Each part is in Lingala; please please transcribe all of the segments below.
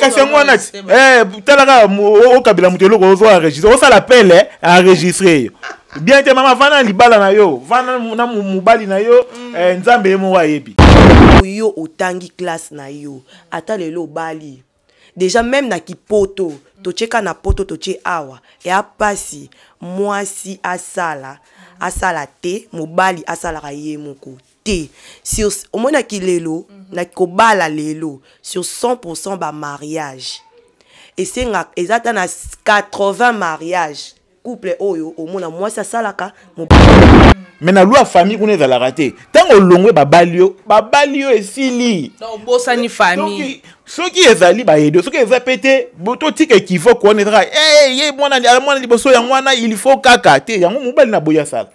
Kasi yango wana talaka, okabela moto eloko, ozo enregistre, osala appel, enregistre yo bien te. Mama, vanda na libala na yo, vanda na mobali na yo. Nzambe ye moko ayebi. Yo otangi classe na yo, ata lelo obali déjà, même na kipoto totie ka na poto, totie awa, eya pasi. Mwasi asala, asala te, mobali asalaka ye moko te. Sur omonaki lelo na kobala lelo, sur 100 bamariage esengaka, eza ata na 80 mariage, couple oyo omona mwasi asalaka. Mais na loi, famille kuna ezalaka te. Ntango olongwe, babali yo, babali yo, esili. Obosani famille. Soki ezali bayedo, soki eza pe te, totika équivoque wana. Ezaka ye mwana liboso, yango wana il faut kaka te, yango mobali na boyi asala.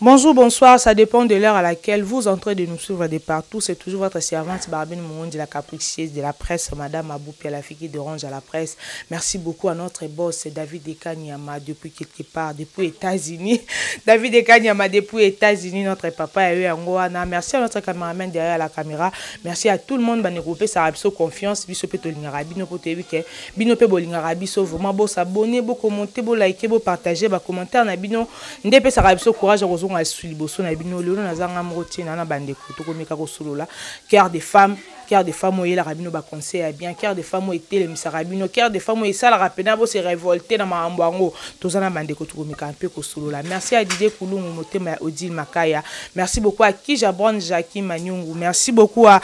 Bonjour, bonsoir, ça dépend de l'heure à laquelle vous entrez de nous suivre de partout. C'est toujours votre servante Barbine Moundi, la capricieuse de la presse, Madame Aboupia, la fille qui dérange à la presse. Merci beaucoup à notre boss David Ekanyama depuis quelque part, depuis États-Unis. David Ekanyama depuis États-Unis, notre papa a eu Angoana. Merci à notre caméraman derrière la caméra. Merci à tout le monde, Baneropé, ça a confiance, biso pe tolingaka bino po toyebi ke bino pe bolingaka biso. Vraiment, bo s'abonner, bo commenter, bo liker, bo partager, ba commentaire na bino nde epesaka biso courage ya kozonga liboso na bino. Lelo nazanga moko tie na bandeko, tokomeka kosolola Cœur de femme. Cœur de femme oyo eyelaka bino baconseil ya bien, Cœur de femme oyo etelemisaka bino, Cœur de femme oyo esalaka mpena bose révolte na makambo yango. Toza na bandeko, tokomeka mpe kosolola. Merci à Didier Kulungu, motema ya Odile Makaya. Merci beaucoup à Kija Brand, Jackie Manyungu. Merci beaucoup à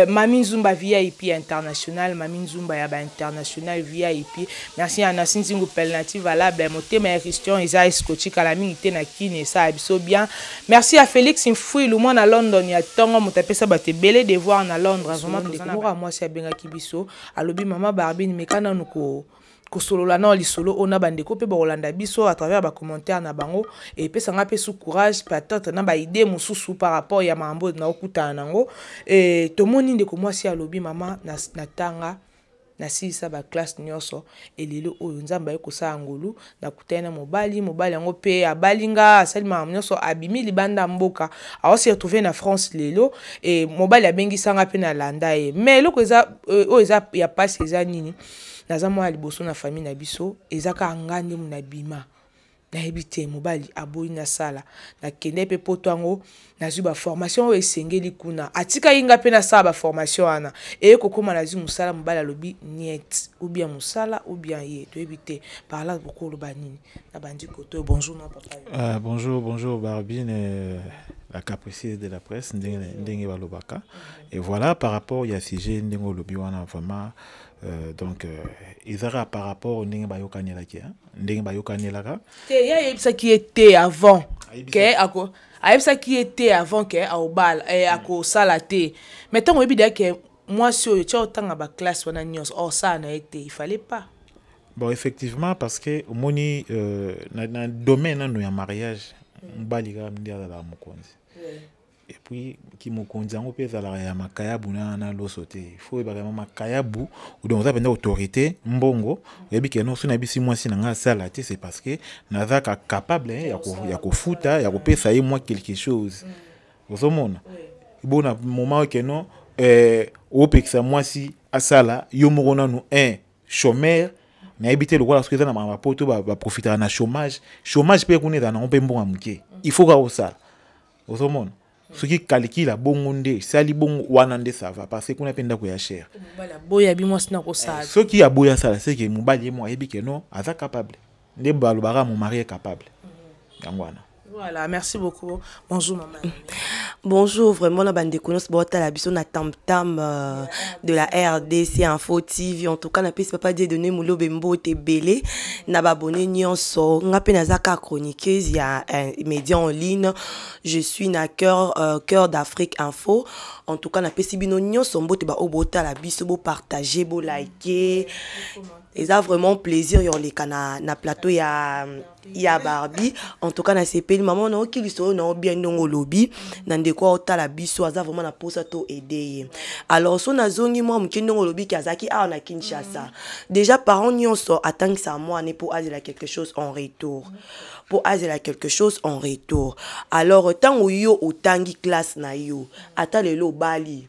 Mami Nzumba VIP international, Mami Nzumba ya ba international VIP. Merci à Nasi Nzingu Pelnati valable, motema ya Christian eza esikotikala mingi te na kini, esala biso bien. Merci à Félix Mfuilu, mwana London ya ntongo, moto apesa bato ebele devoir na Londres. Vraiment, ndeko moko ya mwasi abengaki biso, alobi: "Mama Barbine, meka nanu ko kosolola na lisolo oyo na bandeko mpe bakolanda biso à travers bacommentaire na bango. Epesanga mpe su courage, peut-être na baidée mosusu par rapport ya makambo oyo naokutana nango." E, tomoni ndeko mwasi alobi: "Mama, natanga, nasilisa baclasse nyonso, elelo oyo Nzambe aye kosala ngolu, nakutani na mobali. Mobali yango mpe abali nga, asali makambo nyonso, abimi libanda mboka, aose retrouve na France lelo. E mobali abengisanga mpe nalanda ye. Mais eloko eza oyo eza ya pasi eza nini? Naza mwana liboso na famille na biso, eza kaka nga nde nabima. Nayebi te, mobali aboyi nasala. Nakende mpe poto yango, nazwi baformation oyo esengeli kuna, atikaki nga mpe nasala baformation wana. Eye kokóma, nazwi mosala, mobali alobi niet, ou bien mosala ou bien ye, toyebi te." Par là bokoloba nini na bandi koto? Bonjour na papa. Bonjour, bonjour Barbine, la capricieuse de la presse, ndenge balobaka. Et voilà, par rapport ya sujet ndenge olobi wana, vraiment, donc ezaka par rapport ndenge bayokanelaki, ndenge bayokanelaka. Te, ye ayebisaki ye te avant ke ako, ayebisaki ye te avant ke aobala, akosala te. Mais ntango oyebi deya ke mwasi oyo tia otanga baclasse wana nyonso, osala na ye te, il fallait pas. Bon, effectivement, parce que omoni, na domaine nano ya mariage, mobali kaka nde azalaka mokonzi. Et puis kimokonzi yango mpe ezalaka ya makayabu na loso te. Il faut oyebaka yango makayabu. Donc oza mpenza autorité, mbongo, oyebi ke no, so nayebisi mwasi na ngai asala te, c'est parce que nazaka capable ya kofuta, ya kopesa ye mwa quelque chose. Ozomona bona moment oyo ke no, opekisa mwasi asala, yo moko nanu un chômeur. Nayebi te, lokola soki eza na makambo poto, baprofitaka na chômage. Chômage mpe kuna ezala nango mpe mbongo ya moke, il faut kaka osala. Ozomona soki calcul bongo nde esali bongo wana nde ça va, parce que kuna mpe ndako ya cher. Mobali aboyi, abi mwasi na kosala. Soki aboyi asala, seke mobali ye mo ayebi ke non, aza capable. Nde balobaka mon mari est capable, yango wana. Voilà, merci beaucoup. Bonjour maman. Bonjour vraiment na bandeko nyonso baotala biso na Tamtam de la RDC Info TV. En tout cas, napesi papa Dieudonné Molobe mbote ebele na babone nyonso. Nga mpe naza kaka chroniqueuse ya média en ligne. Je suis na Cœur d'Afrique Info. En tout cas, napesi bino nyonso mbote, baoyo botala biso, bopartage, bolike. Eza vraiment plaisir ya oleka na plateau ya Barbie. En tout cas, nasepeli. Mama, naoki lisolo nao bien ndongo olobi na ndeko aotala biso, aza vraiment na posa to aide ye. Alors so nazongi mwa moke, ndongo olobi ki azalaki awa na Kinshasa déjà, parent nyonso atangisaka mwana mpo azela quelque chose en retour, mpo azela quelque chose en retour. Alors ntango yo otangi classe na yo, ata lelo obali.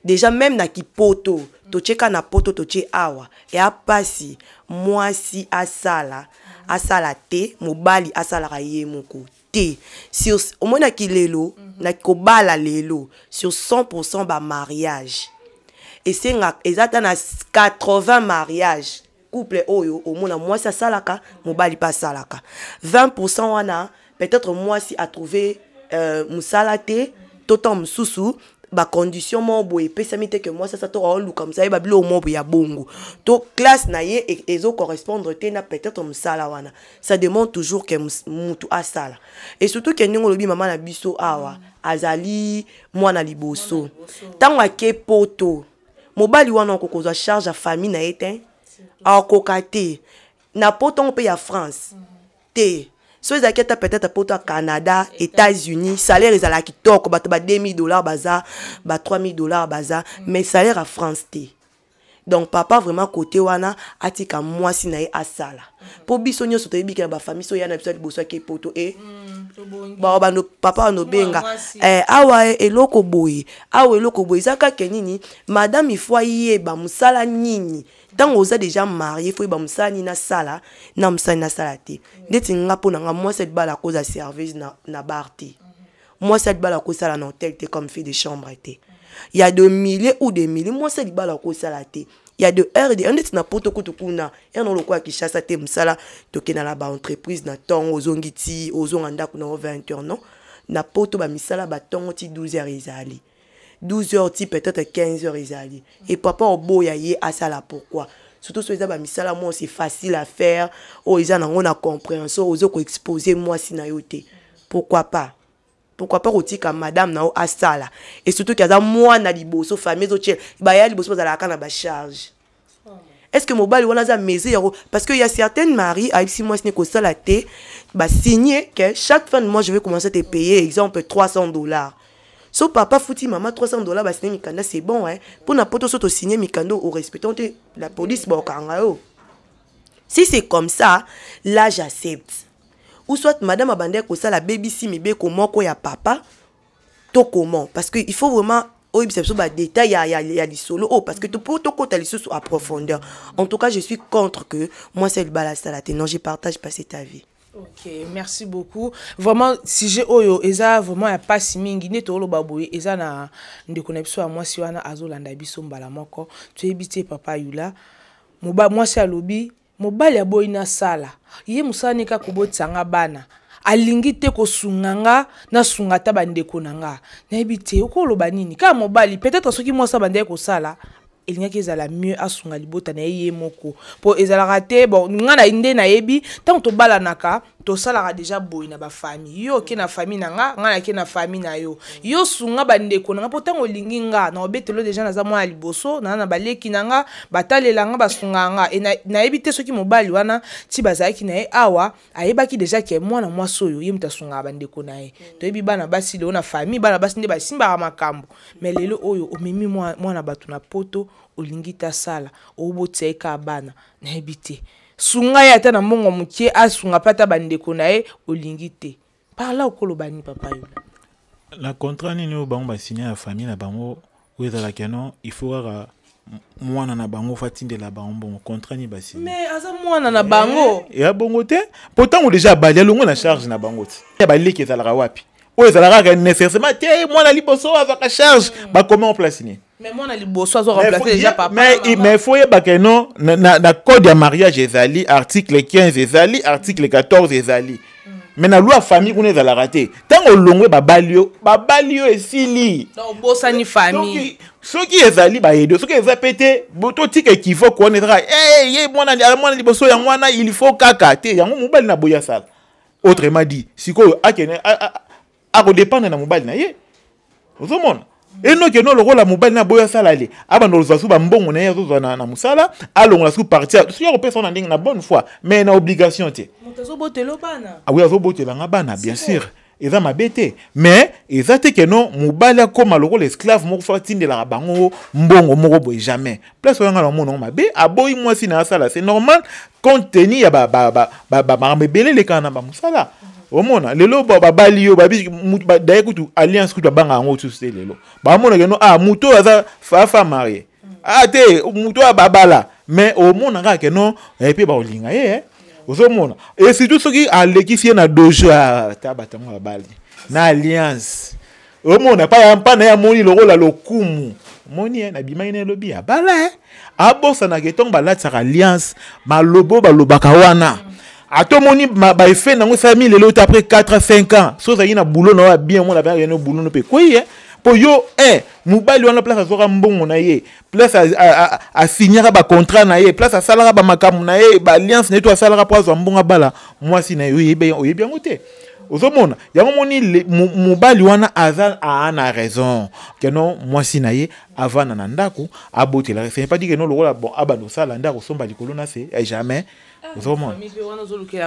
Déjà même na kipoto, totie ka na poto, totie awa, eya pasi mwasi asala, asala te, mobali asalaka ye moko te. Sur omonaki lelo, na kobala lelo, sur 100% bamariage esenga, eza ata na 80 mariage, couple oyo omona mwasi asalaka, mobali mpe asalaka. 20% wana, peut-être mwasi atrouve mosala te, to ntango mosusu bacondition moko boye epesami te ke mwasi asa to aoluka mosala, yeba biloko moko boye ya bongo, to classe na ye ezocorrespondre te na peut-être mosala wana. Ça demande toujours ke mutu asala. Et surtout ke ndenge olobi, mama na biso awa azali mwana liboso. Ntango ake poto, mobali wana akokozwa charge ya famille na ye te, akoka te na poto ngo mpe ya France te. So ezalaki ata peut-être poto ya Canada, États-Unis, salaire ezalaka kitoko, bato ba 2000 $ baza, ba 3000 $ baza, mais salaire ya France te. Donc papa, vraiment, côté wana, atika mwasi na ye asala, mpo biso nyonso toyebi ke na bafamille, so oya na biso ya liboso ake poto e bao bando, papa banobenga awa eloko boye, awa eloko boye. Eza kaka nini, madame, il faut ayeba mosala nini. Ntango oza déjà marié, faut oyeba mosala nini nasala na mosala nini nasala te. Ndeti nga, mpo na nga, mwasi ya libala akoza service na bar te, mwasi ya libala akosala na hotel te comme fille de chambre te. Ya de milliers ou de milliers, mwasi ya libala akosala te. Ya de heure de ndeti na poto kutu kuna ya na lokola Kinshasa te. Mosala tokenda na baentreprise na ntongo, ozongi ti ozonga ndako na 20 heures. Non, na poto bamisala batongo ti 12 heures ezali, 12 heures ti peut-être 15 heures ezali. Et papa oboya ye asala, pourquoi? Surtout so eza bamisala moko c'est facile à faire, oyo eza nango na compréhension, ozo koexpose mwasi na yo te. Pourquoi pas? Pourquoi pas kotika madame na yo asala? Et surtout ki aza mwana liboso, famille ezotiela baya liboso, bazalaka na bacharge. Est ce que mobali wana aza mesure yango? Parce que y a certaines mari ayebisi mwasi ne kosala te, basigne que chaque fin de mois je vais commencer à te payer, exemple 300 $. So papa futi mama 300 $, basigne mikanda, c'est bon, hein. Mpona poto, so tosigne mikanda, orespecte te, la police bakokanga yo. Si c'est comme ça, là j'accepte. Ou soit madame abandaki kosala, abebisi mibeko moko ya papa to comment? Parce que il faut vraiment oyebisa biso badétail ya lisolo oyo, parce que po tokota lisusu à profondeur. En tout cas, je suis contre que mwasi ya libala asala te. Non, je partage pas cet avis. Ok, merci beaucoup. Vraiment, sujet oyo eza vraiment ya pasi mingi. Nde toloba boye, eza na ndeko na biso ya mwasi wana azolanda biso mbala moko. Toyebi te, papa Yula. Moba mwasi alobi mobali aboyi nasala, ye mosala ne kaka kobotisanga bana, alingi te kosunga nga, nasunga ata bandeko na nga. Nayebi te okoloba nini. Kaka mobali, peut-être soki mwasi abandaki kosala, elingaki ezala mieux, asunga libota na ye ye moko, mpo ezalaka te. Bon, nga na nde nayebi, ntango tobalanaka, tosalaka déjà boye na bafamille. Yo oke na famille na nga, nga nake na famille na yo, yo sunga bandeko na nga, mpo ntango olingi nga na obetelo déjà naza mwana liboso, naza na baleki na nga, batalela nga, basunga nga. E nayebi te soki mobali wana ti bazalaki na ye awa, ayebaki déjà ke mwana mwasi oyo ye moto asungaka bandeko na ye. Toyebi bana basi lelo na famille, bana basi nde basimbaka makambo. Mais lelo oyo omemi mwana bato na poto, olingi te asala, obotia ye kaka bana. Nayebi te, sunga ye ata na mbongo mokie, asunga mpe ata bandeko na ye, olingi te. Par là okoloba nini, papa Yola? Na contrat nini oyo bango basigne ya famille na bango, oyo ezalaka no, il faut kaka mwana na bango faut atindela bango mbongo? Contrat nini basigne? Mais aza mwana na bango. Eya bongo te, po ntango déjà abali, alongo na charge na bango ti ya baleki ezalaka wapi? Oyo ezalaka kaka nécessairement te mwana liboso azwaka charge, bakoma en place nini? Mais mwana liboso azo remplacer déjà papa. Mais faut yebaka no na code ya mariage ezali article 15, ezali article 14, ezali. Mais na loi famille kuna ezalaka te. Ntango olongwe, babali yo, babali yo, esili. Obosani famille. Soki ezali bayede, soki eza pe te, totika équivoque wana. Ezaka ye mwana liboso, yango wana il faut kaka te yango mobali na boyi asala. Autrement dit, sikoyo akende akodépendre na mobali na ye. Ozomona enoke no lokola mobali na boyi asala, ale abanda kozwa su bambongo na ye, azozwa na mosala, alongola su parti, soki akopesa na ndenge na bonne foi, mais na obligation te. Moto azobotela bana. Ah oui, azobotelanga bana, bien sûr, eza mabe te, mais eza te ke no mobali akóma lokola esclave moko, faut atindelaka bango mbongo moko boye. Jamais. Place oyo nga na omona mabe, aboyi mwasi na asala, c'est normal, compte tenu ya makambo ebele elekaka na bamosala. Omona lelo babali yo babi daye kutu alliance kutu babanga yango susu te. Lelo bamona que non, ah, moto oyo aza fafa marié, ah te, moto oyo babala. Mais omona kaka que non, mpe bakolinga ye, eh. Ozomona, et surtout soki alekisi ye na dojo, ata bato yango babali na alliance, omona mpa na ye amoni lokola lokumu. Omoni ye nabimaki na elobi abala, eh. Abosanaka etongo balatisaka alliance, malobo balobaka wana, ata omoni baeffet nango esalami lelo te, après 4 5 ans, so ozalaki na boulot na oyo ya bien, omona mpe no boulot no mpe ekwei ye, mpo yo mobali wana, place azwaka mbongo na ye, place asignaka bacontrat na ye, place asalaka bamakambo na ye, baalliance na ye to asalaka mpo azwa mbongo abala mwasi na ye, oyebi yango te. Ozomona yango, moni mobali wana aza aa na raison que non, mwasi na ye avanda na ndako abotela. Ce n'est pas dit que non, lokola bon abanda osala nde akosomba likolo na se, jamais. Ozomona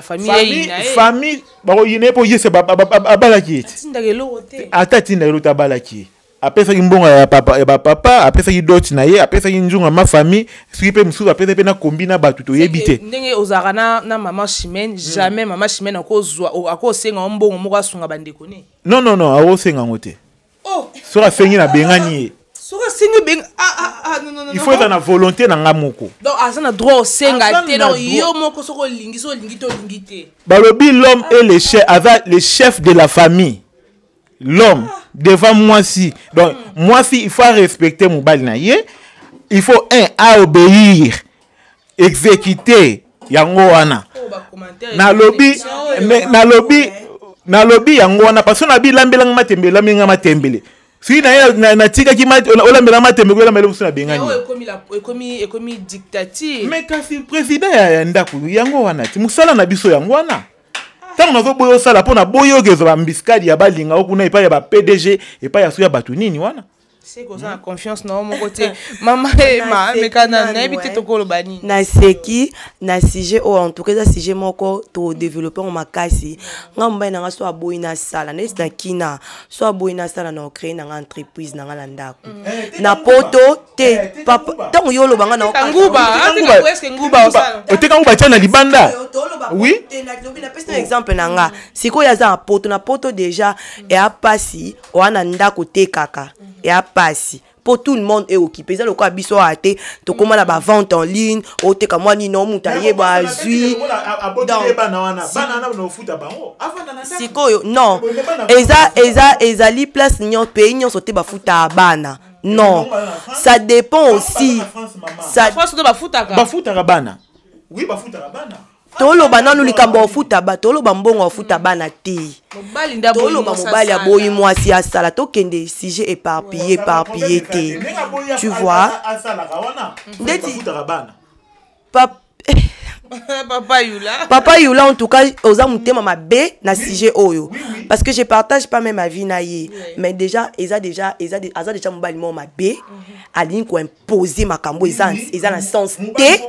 famille bakoyina ye mpo ye se abalaki ye te. Ata atindaka eloko te, abalaki ye, apesaki mbongo ya bapapa, apesaki dot na ye, apesaki nzunga ma famille, soki mpe mosusu apesaki mpe na kombi na bato, toyebi te. Ndenge ozalaka na mama Chimene, jamais mama Chimene akozwa, akosenga yo mbongo moko asunga bandeko ne? Non, non, non, akosenga yango te. Oh. Soki asengi, nabengani ye. Soki asengi benga, ah, ah, ah, non, non, non. Il faut eza na volonté na nga moko. Donc aza na droit osenga te? Donc yo moko soki olingi, soki olingi te, olingi te. Balobi l'homme est le chef, aza le chef de la famille, l'homme devant mwasi. Donc mwasi, il faut respecter mobali na ye, il faut un à obéir, exécuter. Yango wana nalobi yango wana, parce que nabi lambelanga matembele, lambelanga matembele, soki na ye natikaki olambela matembele, olambela mosusu, nabengani. Ekomi dictature. Mais kasi président ya ndako yango wana ti mosala na biso yango wana. Ntango nazoboya osala mpo na boyi oyo ezwa bambiskadi ya balinga o kuna epai ya ba PDG, epai ya soki ya bato nini wana. Seke oza na confiance na yo moko te, mama Ema. Meka nayebi te tokoloba nini. Naseki na sujet oyo. En tout cas, eza sujet moko todéveloppe yango makasi. Nga, mobali na nga so aboyi nasala neti na kina, so aboyi nasala na ocréer na nga entreprise na nga na ndako na poto te. Papa, ntango yo oloba nga na Nguba. Oteka nguba, tia na libanda, oui. Napesi na exemple na nga. Sikoyo aza na poto, na poto déjà eya pasi oya na ndako te, kaka eya pasi mpo tout le monde est occupé. Eza lokola biso awa te, tokóma na bavente en ligne, oteka mwa nini, o moto ayeba azwi. Sikoyo non, eza ezali place nyonso, pays nyonso te bafutaka bana. Non, ça dépend aussi. Ça bafutaka bana, oui, bafutaka bana. Toloba nanu likambo ya ofuta ba, toloba mbongo ya ofuta bana te. Toloba mobali aboyi mwasi asala. Tokende sujet éparpillé, éparpillé te, tu vois. Ndeti Papa Yula. Papa Yula, en tout cas oza motema mabe na sujet oyo, parce que je partage pas même avis na ye, mais déjà eza déjà eza aza déjà mobali moko mabe, alingi koimpose makambo eza na sens te.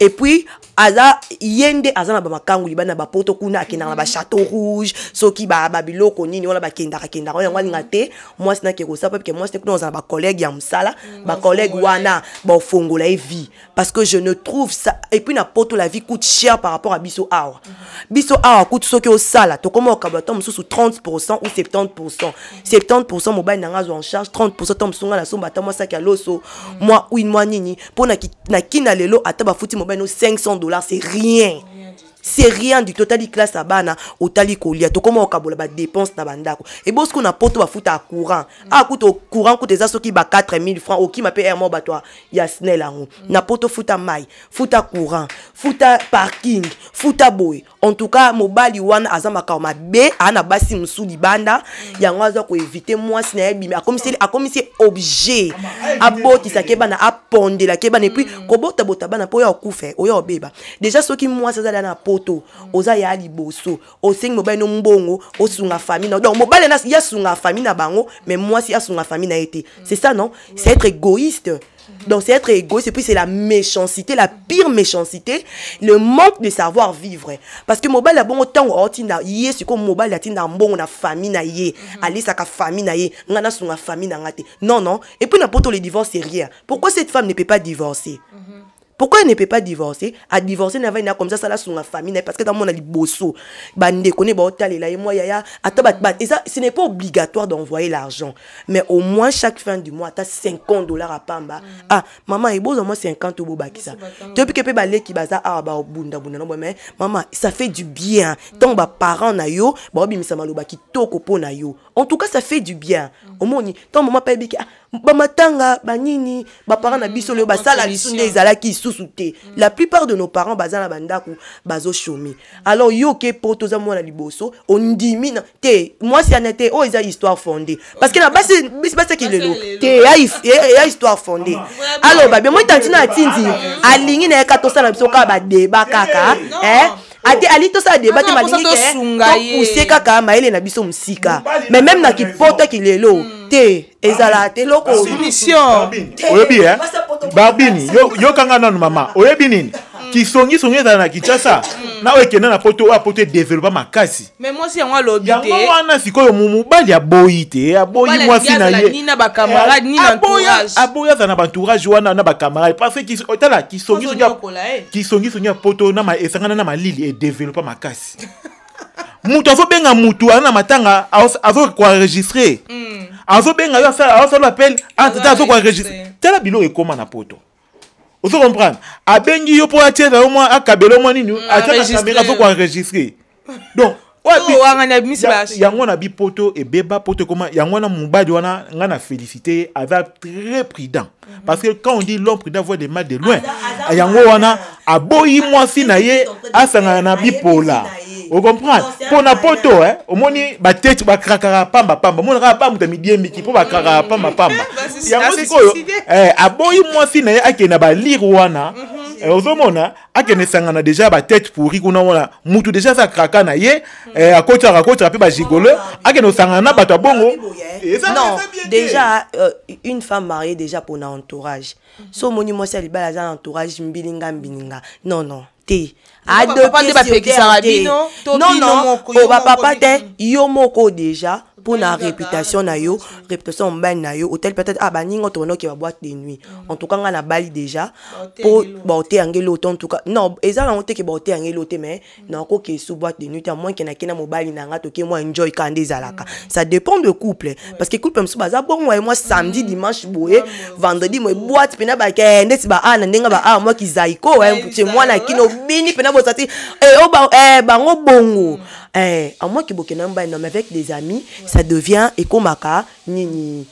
Et puis aza ye nde aza na bamakangu libanda na bapoto kuna, akendaka na bachâteau rouge, soki babiloko nini wana bakendaka kendaka oyo. Yango alinga te mwasi nake kosala, mpe mwasi kuna ozala na bacollègue ya mosala, bacollègue wana baofongola ye vie, parce que je ne trouve ça. Et puis na poto, la vie coûte cher par rapport à biso awa. Biso awa kutu soki osala, tokoma okabwa to mosusu 30 ou 70, 70 mobali na nga azwa en charge, 30 to mosusu nga nasomba ata mwa saki ya loso, mwa huile, mwa nini, mpo na kina lelo ata bafuti mobali no 500 $, c'est rien, c'est rien du tout. Otali classe ya bana, otali kolia, tokóma kokabola badépense na bandako. Ebosiko na poto bafutaka courant awa kutu, courant kutu eza soki ba 4000 francs, okima mpe aire moko bato ya SNEL yango. Na poto, futa mai, futa courant, futa parking, futa boye. En tout cas, mobali wana aza makambo mabe, aa na basi mosusu libanda. Yango aza koéviter mwasi na ye bimi, akomisi objet, abotisaki bana, apondelaki bana, et puis kobotabota bana mpo oyo akufa, oyo obeba déjà. Soki mwasi aza na poto, oza ya liboso, osengi mobali no mbongo osunga famille na. Donc mobali ye asunga famille na bango, mais mwasi asunga famille na ye te, c'est ça? Non, c'est être égoïste. Donc c'est être égoïste et puis c'est la méchanceté, la pire méchanceté, le manque de savoir vivre. Parce que mobali abongo ntango aotinda ye, sikoyo mobali atinda mbongo na famille na ye, alisaka famille na ye, nga nasunga famille na nga te. Non, non. Et puis na poto, le divorce, c'est rien. Pourquoi cette femme ne peut pas divorcer? Pourquoi elle ne peut pas divorcer? A divorcer na va comme ça, ça la sunga famille, parce que dans mon liboso bande connaît ba otalela ye moi yaya ata ba et ça, ce n'est pas obligatoire d'envoyer l'argent, mais au moins chaque fin du mois ata 50 $ à pamba. Ah maman, eboza moi 50 obo bakisa depuis que pe baleki baza awa ba bunda bunda no, mais maman, ça fait du bien tant ba parents na yo ba obimisa maloba kitoko po na yo. En tout cas, ça fait du bien. Omoni tant maman pa ebiki, ah, bamatanga banini, baparent na biso lelo basala lisusu nde ezalaki lisusu te. La plupart de nos parents baza na bandako, bazochômer. Alors yo ke po toza mwana liboso, ondimi na te mwasi ana te. Oyo eza histoire fondée, parce que na basi basi basaki lelo te eya histoire fondée. Alors babe moi tantina atindi alingi na ye ka tosala biso kaka badeba kaka, eh? Ate ali tosala débat te, balingi ke topousse kaka mayele na biso mosika, mais même na kipotaki lelo te, ezala te eloko. Oyebi e Barbini, yokanga nanu mama. Oyebi nini? Kisongisongi ezala na Kinshasa na oyo ekende na Poto, oyo Poto edéveloppa makasi. Mais mwasi yango alobi te. Yango wana sikoyo mobali aboyi te, aboyi mwasi na ye. Ni na bacamarade, ni na entourage. Aboyi aza na baentourage wana na bacamarade, parce que tala, kisongisongi ya Poto na esangana na malili edéveloppa makasi. Moto azobenga mutu aza na matanga, azokoenregistrer, azobenga yo, azosala appel entre, azokoenregistrer. Tala biloko ekóma na Poto, ozo comprendre? Abengi yo mpo atiela yo mwa, akabela yo mwa nini, atiaka caméra, azokoenregistrer. Donc yango na bipoto ebeba, Poto ekoma yango wana. Mobali wana, ngai na félicité, aza très prudent, parce que quand on dit l'homme prudent voit des mal de loin, yango wana aboyi mwasi na ye asangana na bipola. Ocomprendre? Mpo na Poto, omoni batete bakrakaka pambapamba, omonaka pa moto ya midiembiki mpo bakrakaka pambapamba. Yango sikoyo aboyi mwasi na ye akende na balire wana. Ozomona akende esangana déjà batete pourri kuna wana, mutu déjà aza kraka na ye, akotiaka akotiaka mpe bagigolo, akende kosangana na bato ya bongo. Non, déjà une femme mariée, déjà mpona entourage, so omoni mwasi ya libala aza na entourage mbilinga mbilinga, non non te. Non non, bapapa te, yo moko déjà mpona réputation na yo, réputation mobali na yo otali peut-être, ah, baninga tobanda oke baboîte de nuit. En tout cas ngai nabali déjà mpo baote yango elo te. En tout cas non, eza nango te ke baote yango elo te, mais nakoke su boîte de nuit te, moins ke nake na mobali na nga, toke mwa enjoy kaka nde ezalaka. Ça dépend de couple, parce que couple mosusu baza bongo ye mwa samedi, dimanche boye, vendredi moye boîte mpena bake ndeti baa na ndenge baa mwa kizaiko te, mwana kino obini mpena bosati bango bongo. À moins que bokenda mobali, non, mais avec des amis, ça devient ekomaka nini,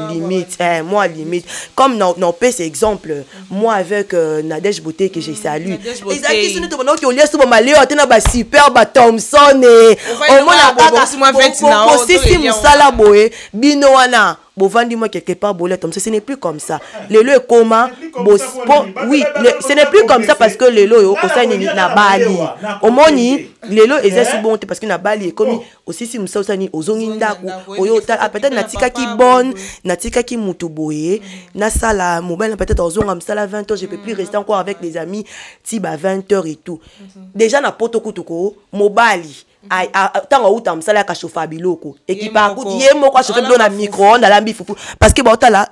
limite, moi limite comme non non pèse exemple, moi avec Nadège Beauté que j'ai salue, ezalaki soni tobanda oki olia so bamaleo ate na basuper bathomson, omona kaka bosisi mosala boye, bino wana bovandi mwa quelque part bolia Thomson. Ce n'est plus comme ça lelo, ekoma oui, ce n'est plus comme ça, parce que lelo oyo osali nini na bali, omoni lelo eza si bon te, parce que na bali ekomi osisi mosala, osali nini, ozongi ndako oyo otala, peut-être natikaki bonne, natikaki mutu boye, nasala mobali, peut-être ozonga mosala 20 heures, je peux plus rester encore avec les amis ti ba 20 heures et tout. Déjà na Poto kutu ko mobali ntango auta mosala yaka chauffer biloko ekipa kutu ye moko achauffe biloko na micro-onde, alambi fufu, parce que baotala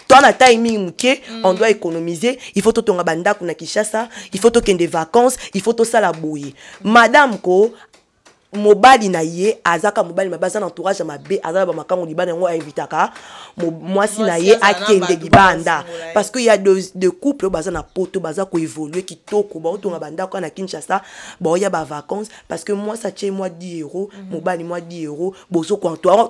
to na taille mingi moke. On doit économiser, il faut totonga bandako na Kinshasa, il faut tokende vacances, il faut tosala boye. Madame ko mobali na ye azaka mobali mabe, aza na entourage ya mabe, aza na bamakango libanda, yango ainvitaka mwasi na ye akende libanda, parce que y a de couple oyo baza na Poto, baza koévoluer kitoko, baotonga bandako na Kinshasa, baoya bavacances, parce que mwasi atie mwa 10 euro, mobali mwa 10 euro,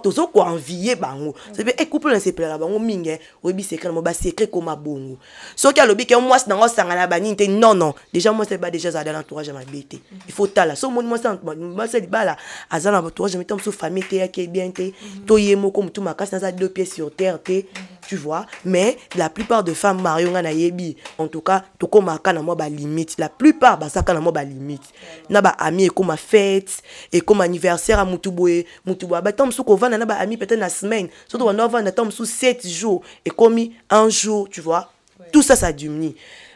tozokoenvie bango. E couple nasepelaka bango mingi. Oyebi secret na mo basecret koma bongo, soki alobi ke mwasi nango osangana banini te, non non, déjà mwasi ayeba déjà azala dans entourage ya mabe te. Il faut tala so omoni mwasi ya libala aza na entourage ya mabe te, mosusu famille te yaki bien te, to ye moko motu makasi naza deux pieds sur terre te, tu vois. Mais la plupart de femmes mariées nga nayebi, en tout cas tokomaka na mwa balimite, la plupart bazaka na mwa balimite na baami. Ekoma fête, ekoma anniversaire ya mutu boye, mutu boye aba ntango mosusu kovanda na baami peut-être na semaine, surtout banda ovanda ntango mosusu 7 jours, ekomi un jour, tu vois. Tout ça, ça diminue.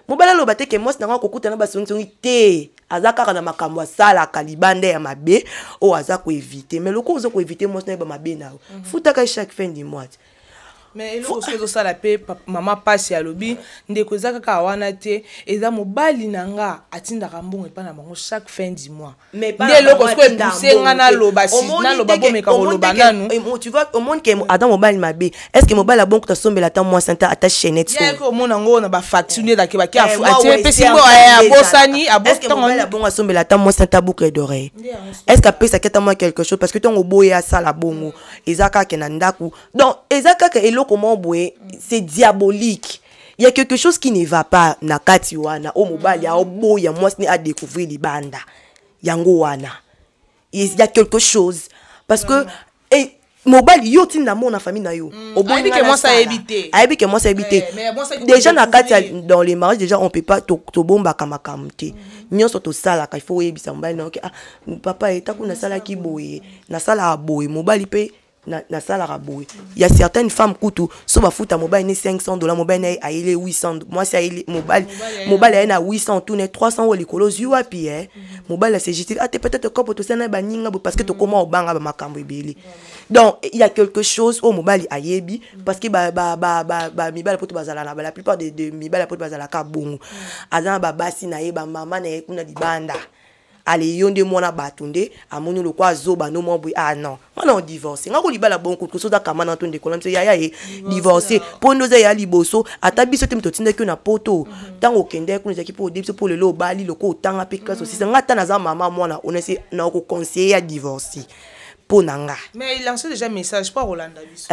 Mobali aloba te ke mwasi nango akokutana basongisongi te, aza kaka na makambo asalaka libanda ya mabe oyo aza koéviter. Mais lokola oza koéviter mwasi na ye bamabe na yo, futaka ye chaque fin du mois. Mais eloko soki ezosala mpe mama mpasi, alobi ndeko, eza kaka wana te, eza mobali na nga atindaka mbongo epai na bango chaque fin du mois. Nde eloko soki epuse nga naloba, naloba, bomeka koloba nanu. Tu vois, omoni ke ata mobali mabe, est ce que mobali abongo tasombela ata mwasi ata chaînette? Yaki omona yango na bafacture nde elaki baki atie, epesi mbo, abosani. Mobali abongo asombela ata mwasi ata boucle d'oreille? Est ce que apesaki ata mwa quelque chose? Parce que ntongo oboye asala bongo, eza kaka na ndako. Donc eza kaka eloko moko boye, c'est diabolique. Il y a quelque chose qui ne va pas na kati wana. Oyo mobali aoboya mwasi ne adécouvrir libanda, yango wana il y a quelque chose, parce que mobali yo ntina mona famille na yo. Ayebi ke mwasi ayebi te. Ayebi ke mwasi ayebi te. Déjà na kati, dans les mariages déjà, on peut pas, tobombaka makambo te. Nyonso tosalaka, il faut oyebisa mobali na yo ke: "Ah papa, etaku nasalaki boye, nasalaka boye." Mobali mpe: "Nasalaka boye." Ya certaines femmes kutu so bafuta mobali ne 500 $, mobali na ye ayele 800, mwasi ayele mobali, mobali aye na 800, tune 300 oyo likolo ozwi wapi? Mobali ase justifie: "Ah te, peut-être kopo tosala na baninga boye." Parce que tokóma obanga bamakambo ebele. Donc il y a quelque chose oyo mobali ayebi, parce que mibali poto bazala na, la plupart de mibali poto bazalaka bongo, aza na babasi na ye, bamama na ye kuna libanda. Ale, yo nde mwana bato nde amoni lokwa azoba no mwa boye. Ah non, nga na odivorce, nga kolibala bongo kutu soza kama na to ndeko na biso yaya ye divorce, mpo nde oza ya liboso. Ata biso te moto otindaki yo na poto, ntango okendeki kuna ezalaki mpo ode biso, mpo lelo obali loko otanga mpe classe osisa. Nga ata naza mama mwana onesi na koconseiller ya divorce mpo na nga. Mais il lance déjà message mpo akolanda biso.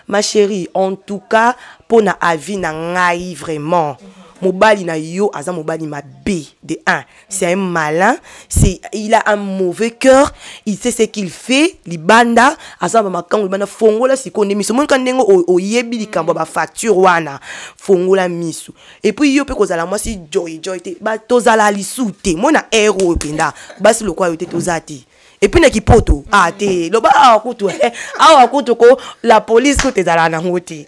Ma chérie, en tout cas mpo na avis na ngai, vraiment, mobali na yo aza mobali mabe. De un, c'est un malin, c'est il a un mauvais cœur, il sait ce qu'il fait libanda, aza bamakango libanda. Fongola sikoyo nde miso, monika ndenge oyebi likambo ya bafacture wana, fongola miso. Et puis yo mpe kozala mwasi joy joy te, tozala lisu te. Mona ere oyo mpenza basi lokwa yo te, toza te. Et puis na kipoto, ah te, loba awa kutu, awa kutu ko la police kutu ezala nango te.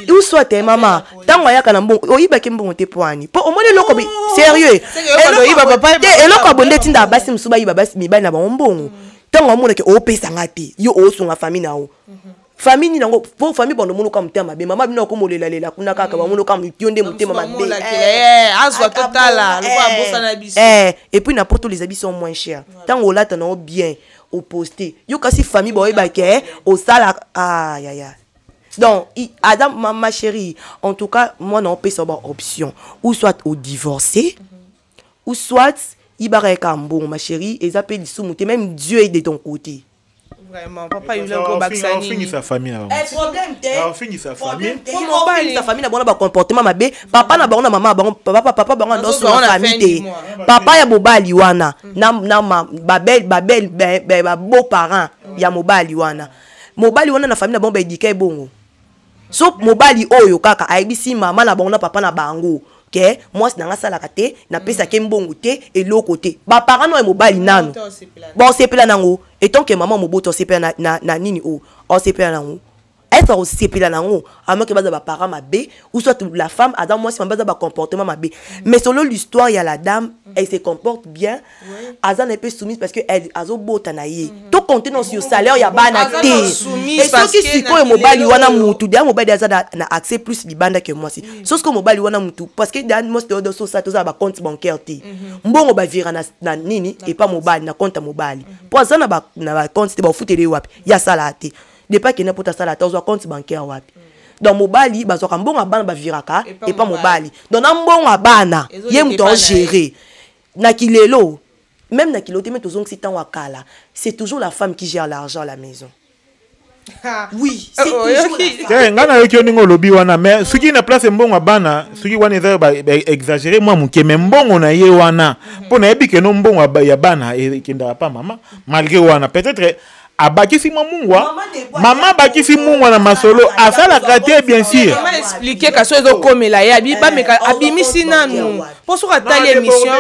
Ou soit te, mama, ntango ayaka na mbongo, oyibaki mbongo te mpo ani? Mpo omoni eloko sérieux te, eloko abonde etinda basi mosusu bayiba basi mibali na bango mbongo. Ntango amonake opesanga te, yo osunga famille na yo, famille nini yango? Po famille bando omonoka motema mabe, mama bino akomolelalela kuna kaka, bamonoka yo nde motema mabe. Azwa totala. Et puis na poto les habits sont moins chers. Ntango olata nango bien, oposte yo, kasi famille baoyebake osala. Ah yaya, donc Adam, ma chérie, en tout cas moi naopesa ba option: ou soit odivorcer, ou soit yibaka yeka mbongo. Ma chérie, eza mpe lisumu te, même Dieu est de ton côté. Vraiment, papa yula kobakisa nini? Famille na problème te. Ofingisa famille. Ofingisa famille na bango na bacomportement mabe. Papa na bango na mama bango, papa, papa bango andosunga famille te. Papa ya mobali wana na babel babel babeau parent ya mobali wana, mobali wana na famille na bango baedika ebongo. So mobali oyo kaka ayebisi mama na bango na papa na bango ke mwasi na nga asalaka te, napesaki mbongo te, eloko te, baparent no ya mobali nano baosepela nango. Etant que mama moboti, osepela na nini oyo osepela nango? Est osepela nango amoke baza baparent mabe, ou soit la femme aza mwasi mabe, aza bacomportement mabe. Mais selon l'histoire ya la dame, elle se comporte bien, aza na mpe soumise parce que elle azobota na ye. Tocompte non sur salaire ya bana te. Et soki sikoyo mobali wana mutu deya, mobali aza na accès plus libanda ke mwasi. So sikoyo mobali wana mutu, parce que deya mwasi tosa toza na bacompte bancaire te, mbongo bavira na nini epa mobali, na compte ya mobali, mpo aza na bacompte te. Bafuteli ye wapi? Ye asalaka te. Depuis akende mpo tasala te, azwa compte bancaire wapi? Donc mobali bazwaka mbongo ya bana, baviraka epa mobali. Donc na mbongo ya bana, ye moto agéré na kilelo, même na kilo te. Me tozongisi ntango ya kala, c'est toujours la femme qui gère l'argent à la maison. Oui, c'est toujours la femme. Ngai nayoki yo ndenge olobi wana, mais soki na place mbongo ya bana, soki wana eza exagéré mwa moke, mais mbongo na ye wana, mpo nayebi keno mbongo ya bana ekendaka pa mama. Malgré wana, peut-être abakisi mwa mungwa, mama abakisi mungwa na masolo, asalaka te, bien sûr. Mama explique kasi oyo ezokomela ye, abi bameka abimisi nanu mpo soki atali émission.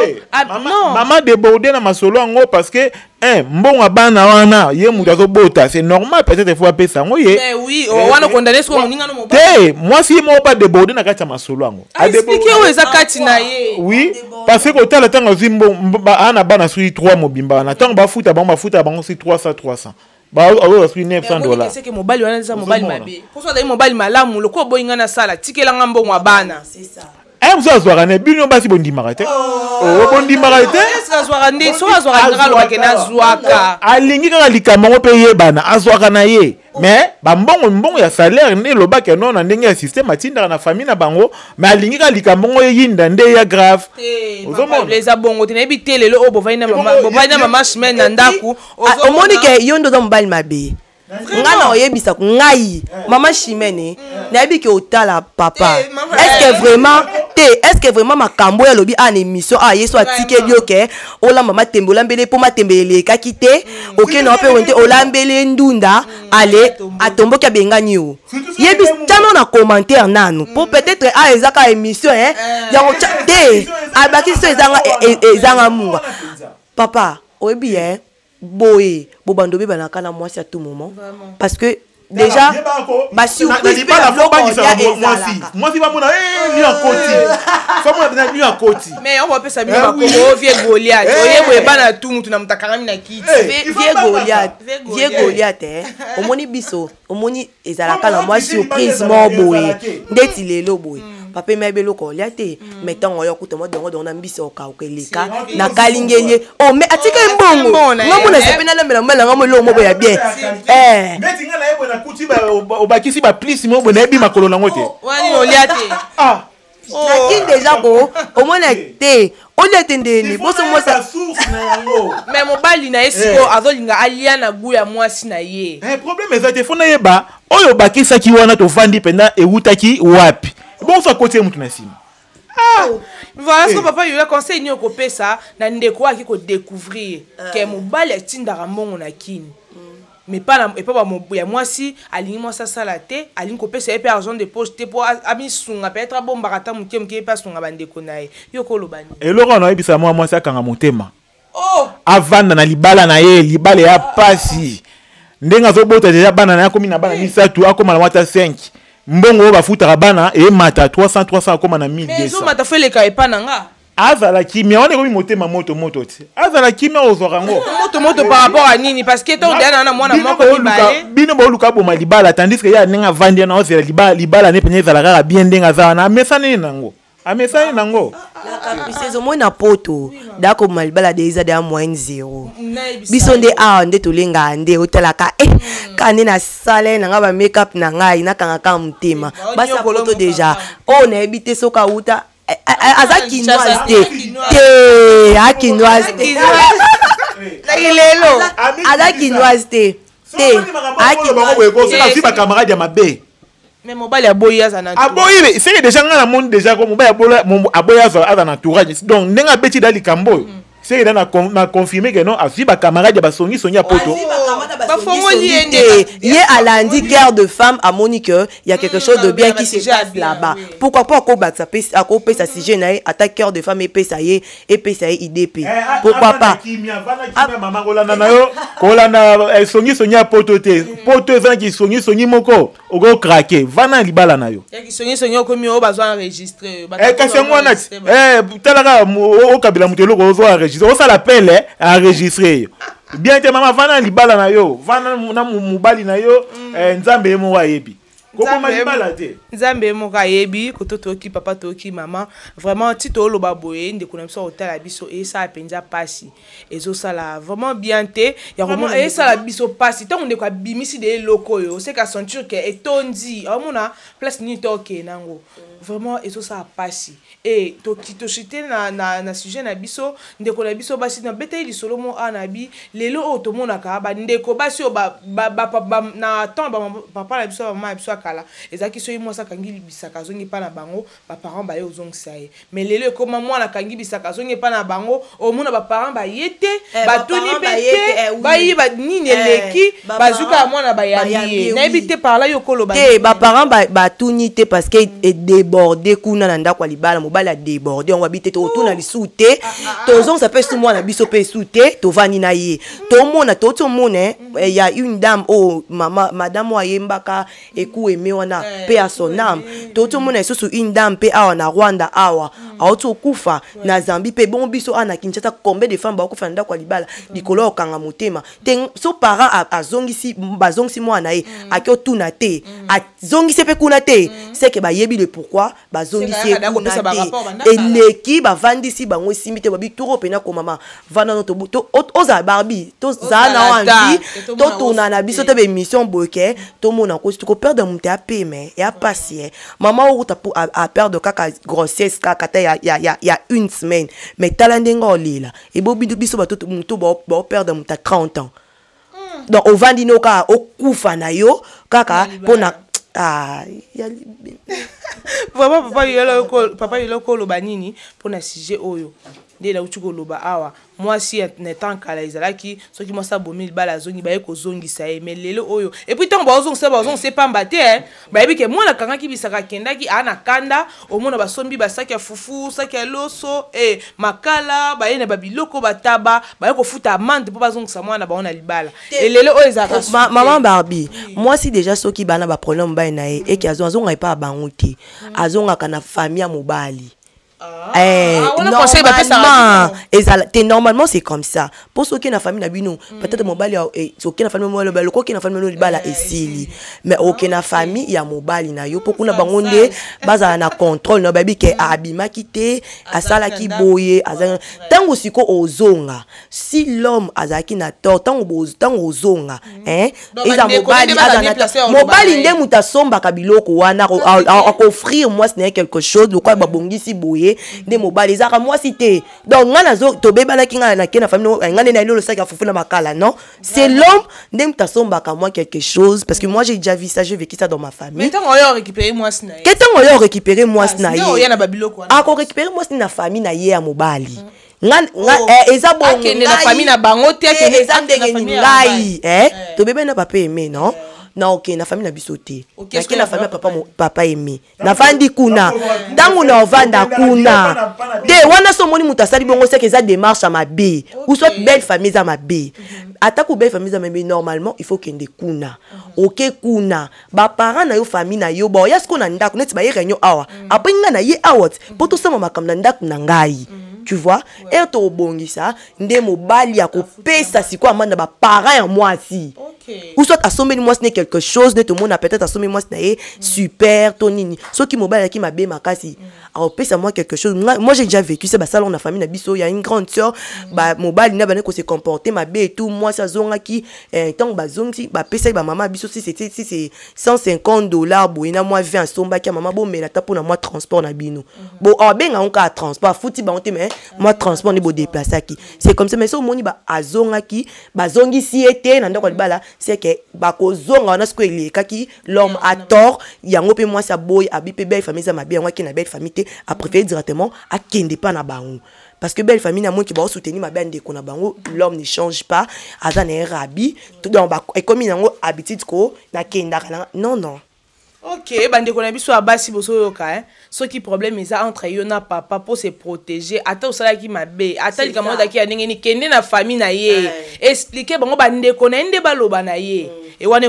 Mama déborde na masolo yango parce que un mbongo ya bana wana, ye moto azobota, c'est normal, peut-être faut apesa yango ye. Oui, wana condamné soki moninga no mobali te, mwasi ye moko badéborde na kati ya masolo yango. Explique oyo eza kati na ye. Oui, parce que kotala ntango azwi ana bana soki 3 mobimba wana, ntango bafuta bango, bafuta bango soki 300 300. Baoyo soki 900 $. Seke mobali wana eza mobali mabe, mposo azali mobali malamu. Lokola oboyi ngai nasala, tikelanga mbongo ya bana. Aye mosusu azwaka ne bino basi bondimaka te. Oh, bondimaka te. Eske azwaka nde? Soki azwaka, ndenge alobake nazwaka. Alingi kaka likambo yango mpe yebana azwaka na ye, mais bambongo, mbongo ya salaire nde elobaki no na ndenge ya système atindaka na famille na bango, mais alingi kaka likambo yango eyinda nde ya grave. Ozomona eza bongo te. Nayebi te, lelo oyo bovandi na mama, bovandi na mama Chimene na ndako. Ah, omoni ke yo nde oza mobali mabe. Ngai na oyebisa ngai mama Chimene, nayebi ke otala papa. Est ce que vraiment te, est ce que vraiment makambo oyo alobi a na émission a ye so atikeli yo ke olamba matembe, olambeli mpo matembe elekaki te, okende wa mpe wente olambeli ndunda, ale atomboki, abengani yo? Yebi tiano na commentaire nanu, mpo peut-être a eza kaka émission yango te abakisi so ezanga munga. Papa, oyebi ye boye, bobanda obebanaka na mwasi à tout moment, parce que déjà basurprise mpe ya biloko ya ezalaka. Mwasi bamona lion akoti, famona mpenza lion akoti. Mais yango bapesa bino bakombo o vieux Goliath. Oyeboye bana tu, mutu na mutu akangami na kiti. Vieux Goliath, vieux Goliath, omoni biso, omoni ezalaka na mwa surprise moko boye ndeti lelo boye. Papa emi ayebi eloko olia te, mais ntango oyo akuta mwa dongo dongo na mbisi okauka eleka na kalingeli ye, oh, mais atika ye mbongo. Nga mona sepe nalambela mobali nanga mo eloko moko ya bien. Neti nga naye boye, nakuti obakisi baplisi mo boye, nayebi makolo nango te. Wani olia te. Ah. Naki déjà ko omona te, olia te ndeni boso mwasi. Source na yango. Mais mobali na ye sikoyo azolinga alia na gu ya mwasi na ye. Problème eza te, fo nayeba oyo obakisaki wana, tovandi mpenza, ewutaki wapi? Bonso akoti ye mutu na nsima. Voilà ce que papa Yola, conseil nini okopesa na ndeko oyo aki kodécouvrir ke mobali atindaka mbongo na kini, mais pas na epa ya mwasi, alingi mwasi asala te, alingi kopesa ye mpe argent de poche te mpo amisunga, peut-être abombaka ata moke moke, ye mpe asunga bandeko na ye? Yo koloba nini? Eloko wana oyebisa mwa mwasi akanga motema. Oh! Avanda na libala na ye. Libala ya pasi ndenge azobota deja bana na ye, akomi na bana misato, akóma na mwata 5. Mbongo oyo bafutaka bana emata 300 300, akóma na mais 1200. Ezomata, fo eleka epa na nga. Azala kimia wana, ekomi motema moto moto te, azala kimia, ozwaka yango. Moto moto par rapport à nini? Parce que ntango deya na mwana Bino moko, mibale. Bino boluka boma libala, tandis que ye ndenge avandi wana, ozela libala, libala ne pene ezala kaka bien. Ndenge aza wana, amesani nango, amesani nango. La capricieuse, omoi na poto da koboma libala de eza deya moyenne zéro. Nayebisa Biso nde awa nde tolengaka nde otalaka kaka nde nasala na ngai bamakeup na ngai, nakangaka motema. Basi ya poto déjà oyo nayebi te soki awuta aza kinoise te, te akinoise te. Laki lelo. Aza kinoise te, te. Azwi bacamarade ya mabe. Mais mobali aboyi aza na Aboyi, seke déjà ngai namoni déjà ko mobali aboyi aza na entourage. Donc ndenge abeti da likambo oyo, seke da na confirme ke non, azwi bacamarade ya basongisongi ya poto. Bafongoli ye nde. Te, ye alandi cœur de femme, amoni que y a quelque chose de bien qui se sujet ya passe bien, là-bas. Oui. Pourquoi pas akobakisa akopesa sujet na ye ata cœur de femme epesa ye, epesa ye idée mpe, pourquoi pas? Mama, kolanda na yo, kolanda songisongi ya poto te. Poto eza na kisongisongi moko, okokrake. Vana libala na yo. Ya kisongisongi okomi oyo bazwa enregistré. Kasi yango wana ti tala kaka okabela moto eloko, ozwa enregistré, osala pele enregistré yo bien te. Mama, vana libala na yo, vana na mobali na yo. Nzambe ye moko ayebi koboma libala te. Nzambe ye moko ayebi koto. Toyoki papa, toyoki mama. Vraiment, ti tooloba boye, ndeko na biso akotala biso, esala mpenza mpasi, ezosala vraiment bien te ya komona, esala biso mpasi ntango ndeko abimisi de eloko oyo oseka sentir ke etondi, aomona place nini to okende nango. Vraiment ezosala mpasi. E toshite na sujet na biso, ndeko na biso basi, nabeteli lisolo mo awa na bi lelo oyo tomonaka bandeko basi oyo na temps papa na biso, bamama na biso ya kala, ezalaki soki mwasi akangi bisaka, azongi epa na bango, baparent baye ozongisa ye. Mais lelo ekóma mwana akangi bisaka, azongi epa na bango, omona baparent baye te, batuni mpe te, bayeba nini eleki, bazwi kaka mwana, bayambi ye. Nayebi te, par là yo koloba. Te, baparent batuni te, parce que Adéborde kuna na ndako ya libala, mobali adéborde yango, abi te, tokotuna lisusu te, tozongisa mpe su mwana biso mpe esu te, tovandi na ye, tomona, touti omona. Ya une dame oyo, mama, madame oyo ayembaka eku eme wana mpe ya son âme. Touti omona lisusu une dame mpe awa na Rwanda awa, auti okufa na Zambie mpe. Bongo biso awa na Kinshasa, combien de femmes bakokufa na ndako ya libala likolo ya kokanga motema te? So parent azongisi, bazongisi mwana na ye, aki otuna te, azongisi mpe kuna te, seke bayebi le pourquoi bazongisi ye kuna te. Eleki, bavandisi bango, esimbi te, babi turo mpena komama vanda no, ozala Barbi, tozala na envie totuna na biso te baémission boye ke tomona kosi tokoperdre moto ya peme ya pasi. Ye mama okuta aperdre kaka grossesse kaka te ya une semaine, mais tala ndenge olela ebo biso bato moto baoperdre moto ya 30 ans. Donc ovandi no kaka, okufa na yo kaka mpona. Ah, vraiment, papa papa eloko oloba nini mpona sujet oyo nde nauti koloba awa? Mwasi na temps kala ezalaki soki mwasi abomi libala, azongi, baye kozongisa ye. Mais lelo oyo, et puis ntango bazongisa, bazongisa pamba te. Bayebi ke mwana akangaki bisaka, akendaki aa na kanda. Omona basombi basaki ya fufu, saki ya loso, e makala, baye na babiloko, bataba, baye kofuta amende mpo bazongisa mwana bango na libala. Elelo oyo ezalaka. Mama Barbie, mwasi déjà soki bana baproblème, mobali na ye eke azonga epa ya bango te, azongaka na famille ya mobali. Ah, eh, normalement ezala te, normalement c'est comme ça. Mpo soki na famille na bino, peut-être mobali, soki na famille mobali, lokoki na famille libala esili, mais oke na famille ya mobali na yo, mpo kuna bango nde bazala na contrôle na bayebi ke abimaki te, asalaki boye. Ntango siko ozonga, si l'homme azalaki na tort, ntango ozonga, eza mobali, mobali nde moto asombaka biloko wana, akoffrir mwasi na ye quelque chose lokola babongisi boye nde mobali, ezalaka mwasi te. Donc ngai nazo tobebanaki, ngai nake na famille, ngai nde nayeli olosaki ya fufu na makala. Non, c'est l'homme nde moto asombaka moi quelque chose, parce que moi j'ai déjà vu ça, j'ai vécu ça dans ma famille. Ntango oyo récupérer mwasi na ye. Ke ntango oyo récupérer mwasi na ye, akorécupérer mwasi na famille na ye ya mobali. Nga eza bongo na famille na bango te. Eza ndenge nini? Ngai tobebani na papa Aime, non, na okende na famille na biso te, nake na famille ya papa, papa Aime, navandi kuna. Ntango na ovanda kuna te wana, so omoni moto asali bongo, seke eza démarche ya mabe ou soit belle famille eza mabe. Atako belle famille eza mabe, normalement il faut kende kuna. Oke kuna, baparent na yo, famille na yo baoya sikoyo na ndako neti baye réunion awa. Après ngai na ye awa mpo tosala makambo na ndako na ngai, tu vois, ere tokobongisa nde mobali akopesa sikoyo amanda baparent ya mwasi ou soit asombeli mwasi ne quelque chose nde tomona, peut-être asombeli mwasi na ye super to nini. Soki mobali alaki mabe makasi, akopesa mwa quelque chose. Moi j'ai déjà vécu ça, basala na famille na biso ya une grande sœur, mobali na bande kose comporter mabe et tout. Mwasi azongaki, ntango bazongisi, bapesaki bamama biso, si c'était, si c'est 150 $ boye na mwa 20, asombaki ya mama, bomela ata mpona mwa transport na bino. Bo abenga yango kaka transport, afuti bango te, mais mwa transport nde bodéplaçaki. C'est comme ça. Mais so omoni azongaki, bazongisi ye te na ndako ya libala, c'est que bakozonga wana sikoyo elekaki, l'homme a tort. Yango mpe mwasi aboyi, abi mpe belle famille eza mabe, yango akende na belle famille te, apréféré directement akende mpa na bango, parce que belle famille namoni baosoutenir mabe ya ndeko na bango. L'homme ne change pas, aza na ye rabi, donc ekomi nango habitude ko nakendaka na non, non. Ok, bandeko na biso ya basi, bozoyoka, eh? Soki problème eza entre yo na papa, mpo se protéger, ata osalaki mabe, ata likambo ozalaki ya ndenge nini, kende na famille na ye, explique bango, bandeko na ye nde baloba na ye e wana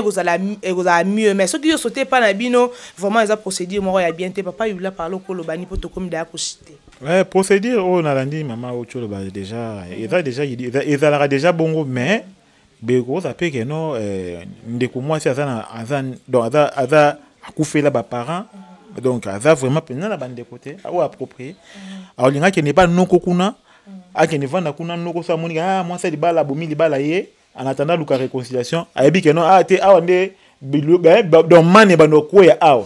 ekozala mieux. Mais soki yo sote epa na bino, vraiment eza procédure moko ya bien te. Papa Yula parle, okoloba ni mpo tokomi daya koshite. Ouais, procédure oyo nalandi mama oyo oloba déjà, eza déjà, ezalaka déjà bongo, mais bekoza mpe keno ndeko mwasi aza na aza donc aza akufela baparent, donc aza vraiment mpenza na bandeko te oyo approprié, aolinga akende epa noko kuna, akende vanda kuna. Noko so amoni ah, mwasi ya libala abomi libala ye, en attendant aluka réconciliation, ayebi keno ah te, awa nde donc mane bando okweya awa.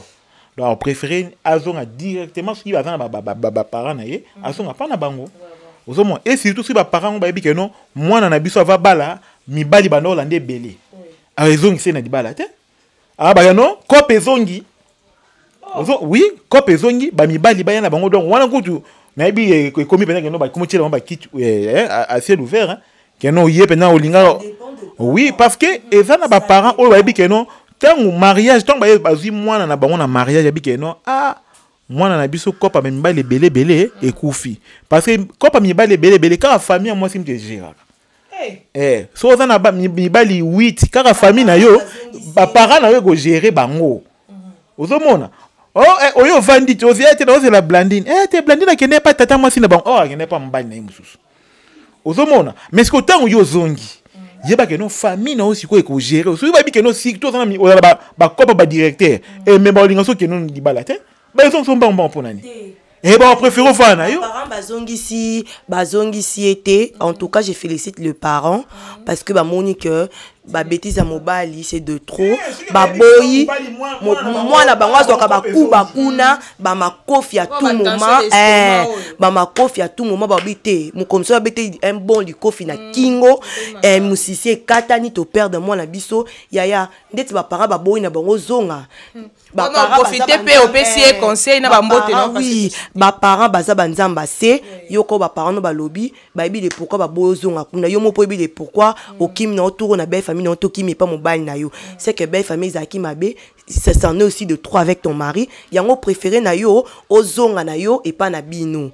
Donc préféré azonga directement soki baza na baparent na ye, azonga mpa na bango. Ozomona, et surtout soki baparent ngo bayebi keno mwana na biso ava bala mibali banda olanda ebele, ezongisi ye na libala te. Abaya no kope ezongi. Oui, kope ezongi, bamibali baya na bango. Donc wana kutu nayebi ekomi mpenza keno bakomi tiela bango bakiti à ciel ouvert keno ye mpenza olinga. Oui, parce que eza na baparent oyo bayebi keno ntango mariage, ntango bazwi mwana na bango na mariage, yebi keno ah Mwana na biso, kopa mibali ebele ebele ekufi, parce que kopa mibali ebele ebele, kaka famille ya mwasi mutu egéraka. Eh, so oza na mibali 8, kaka famille na yo, baparent na yo ekogérer bango. Ozomona, oh, eh, oyo ovandi te, ozela te, ozela Blandine, eh, te Blandine akende pa tata mwasi na bango, oh, akende pa mobali na ye mosusu. Ozomona, mais sikoyo ntango yo ozongi, yeba que non, famille na yo sikoyo ekogérer. Soki bayebi que non, surtout oza na ozala bakopa badirecteur, me baolinga so okende libala te, bazongisa mbango mbango. Mpo nani? Eh, bapréféré ofana na yo. Parents bazongisi, bazongisi ye te. En tout cas, je félicite le parent, parce que bamoni que babêtises ya mobali, c'est de trop. Baboyi mwana bango azwaka bakuba kuna, bamakofi à tout moment, bamakofi à tout moment. Babi te, mokomi so babete un bon likofi na kingo, mosisi ekatani, toperdre mwana biso. Yaya, ndeti baparent baboyi na bango zonga. Profite mpe opesi ye conseil na bambote. Oui, baparent baza banzambe ase yo ko baparent no balobi, bayebi le pourquoi baboyi ozonga kuna. Yo moko oyebi le pourquoi okimi na oturo na belle famille na otokimi epa mobali na yo. C'est que belle famille ezalaki mabe, ça c'en est aussi de trop avec ton mari. Yango préféré na yo ozonga na yo epa na bino.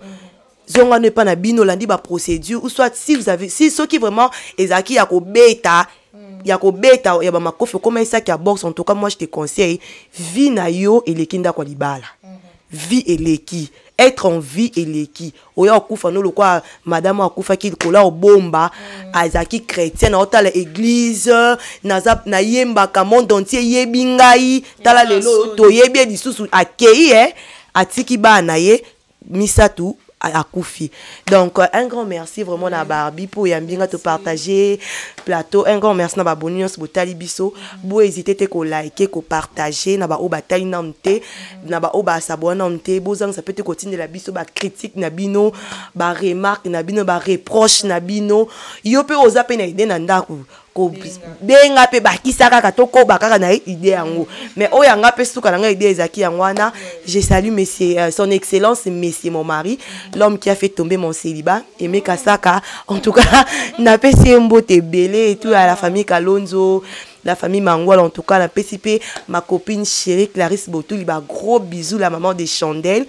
Zonga no epa na bino, olandi baprocédure, ou soit si vous avez, si soki vraiment ezalaki ya kobeta, ya kobeta, ya bamakofi, okoma esaki ya boxe. En tout cas, moi je te conseille, vie na yo eleki ndako ya libala. Vie eleki, être en vie eleki. Oyo akufa no lokwa madame akufaki likolo ya obomba, azalaki chrétien, naotala église, naza nayembaka, monde entier eyebi ngai. Tala lelo oyo toyebi ye lisusu, akei e atiki bana na ye misato, akufi. Donc un grand merci vraiment na Barbie mpo oyambi nga topartage plateau. Un grand merci na baboni nyonso botali biso. Bohésite te kolike, kopartage na baoyo batali nanu te, na baoyo basabona nanu te. Bozangisa mpe te kotindela biso bacritique na bino, baremarque na bino, bareproche na bino. Yo mpe oza mpe na idée na ndako, kobenga mpe bakisa kaka, tokoba kaka na ye idée yango. Mais oyo yanga mpe suka na ngai, idée ezalaki yango wana. Je salue monsieur, son excellence monsieur mon mari, l'homme qui a fait tomber mon célibat, Aimé Kasaka. En tout cas, napesi ye mbote ebele, et tout à la famille Kalonzo, la famille Mangwala. En tout cas, napesi mpe ma copine chérie Clarisse Botuli ba gros bisous, la maman des chandelles,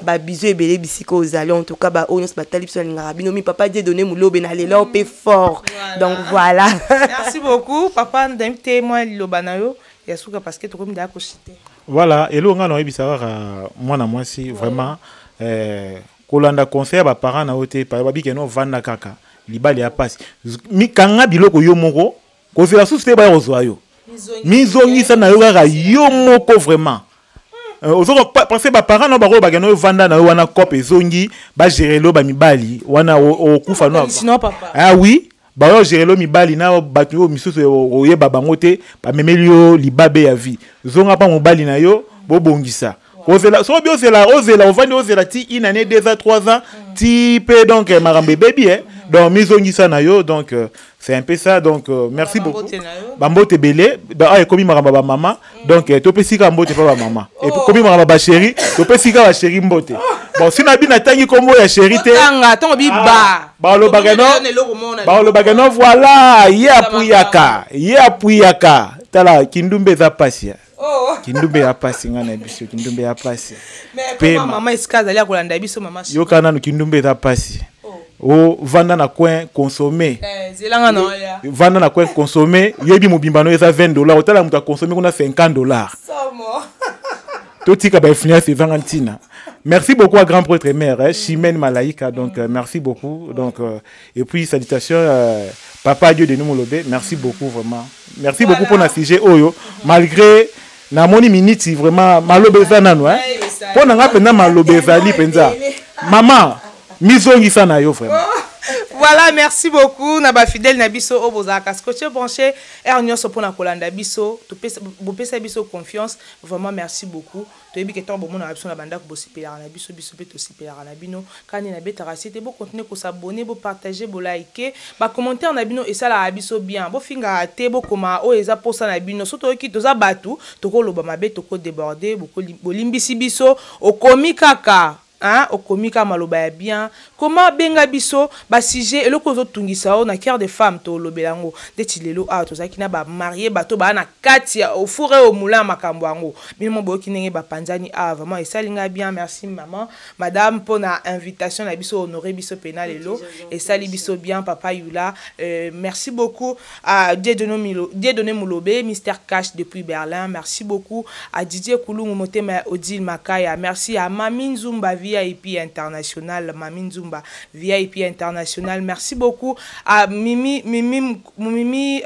babisous ebele bisika ozali. En tout cas, baoyo nyonso batali biso, alingaka bino mi papa Dieudonné Mulobe na lela mpe fort. Donc voilà. Merci beaucoup, papa. Ndambi te mwa liloba na yo ya suka, parce que tokomi daya koshite. Voilà, eloko ngai naoyebisa kaka mwana mwasi, vraiment, kolanda conseil ya baparent na yo te. Babi que ovanda kaka, libala ya pasi. Mikanga biloko yo moko, kozela susu te baya kozwa yo. Mizongisa na yo kaka yo moko, vraiment. Parce que baparent na bango bakende, ovanda na yo wana, cope ezongi, bagérer lo bamibali wana, okufa no. Ah oui, baoyo gérer lo mibali na bato oyo misusu oyeba bango te, bamemeli yo libabe ya vie. Zonga mpa mobali na yo, bobongisa. Kozela soki ozela, ozela, ovandi, ozela ti une année, 2 ans, 3 ans, ti mpe donc makambo ebebi. Donc mizongisa na yo. Donc c'est un peu ça. Donc merci beaucoup. Bambote ebele. Awa ekomi makambo ya bamama, donc topesi kaka mbote mpa bamama. Ekomi makambo ya bachéri, topesi kaka bachéri mbote. Bon, si na bino atangi nkombo ya chéri te, balobaka no, balobaka no. Voilà, ye apuyaka, ye apuyaka. Tala, kindumba eza pasi. Kindumba ya pasi, ngai na biso, kindumba ya pasi. Mama esika azali akolanda biso, mama. Yoka nanu, kindumba eza pasi. Ovanda na coin, consomme. Zelanga na oya. Vanda na coin, consomme. Yoyebi mobimba no eza 20 dollar, otala moto aconsomme kuna 50 dollar. Totika bainfluence ezanga ntina. Merci beaucoup à grand prêtre mère, hein, Chimène Malaika. Donc merci beaucoup. Donc et puis salutations, papa Dieudonné Molobe, merci beaucoup, vraiment merci beaucoup pour na sujet oyo. Malgré namoni miniti, vraiment maloba eza nanu, hein. Mpo na nga mpenza maloba ezali mpenza. Mama, mizongisa na yo, vraiment. Voilà, merci beaucoup na bafidèle na biso oyo bozalaka scotché, branché heure nyonso mpona kolanda biso, bopesa biso confiance. Vraiment merci beaucoup. Toyebi que ntango bomonaka biso na bandako, bosepelaka na biso, biso mpe tosepelaka na bino. Kani nabetaka se te, bocontinue kos'abonner, bopartage, bolike, bacommentaire na bino esalaka biso bien. Bofingaka te, bokoma oyo eza mposa na bino. So toyoki toza bato, tokoloba mabe, tokodéborde, bolimbisi biso. Okomi kaka. Hein, okomi kaka maloba ya bien. Koma benga biso ba sujet eloko ozotungisa yo na cœur de femme, tolobela yango. Ndeti lelo awa tozalaki na bamarie, bato baa na kati ya au four et au moulin ya makambo yango. Bino mo boyoki ndenge bapanzani awa, vraiment esali ngai bien. Merci maman, madame, mpona invitation na biso, honore biso pena lelo, esali biso bien. Papa Yula, merci beaucoup à Dieudonné Moulobe, Mister Cash depuis Berlin. Merci beaucoup à Didier Koulungu Motema, Odile Makaya. Merci à Mami Nzumba VIP International, Mami Nzumba VIP International. Merci beaucoup à Mimi Mimi Mimi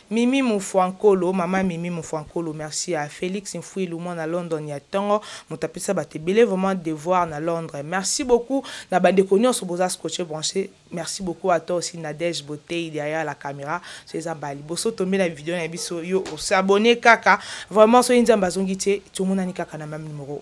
Mimi Moufuankolo, Mama Mimi Moufuankolo. Merci à Félix Mfouilou, moi na London ya tongo, mutapesa batebele vraiment devoir na Londres. Merci beaucoup na bande nyonso boza scotché branché. Merci beaucoup à toi aussi Nadège Botey derrière la caméra. C'est Zambali. Boso tomber la vidéo na biso yo s'abonner kaka. Vraiment so Nzambe azongi te, tout le monde kaka na même numéro.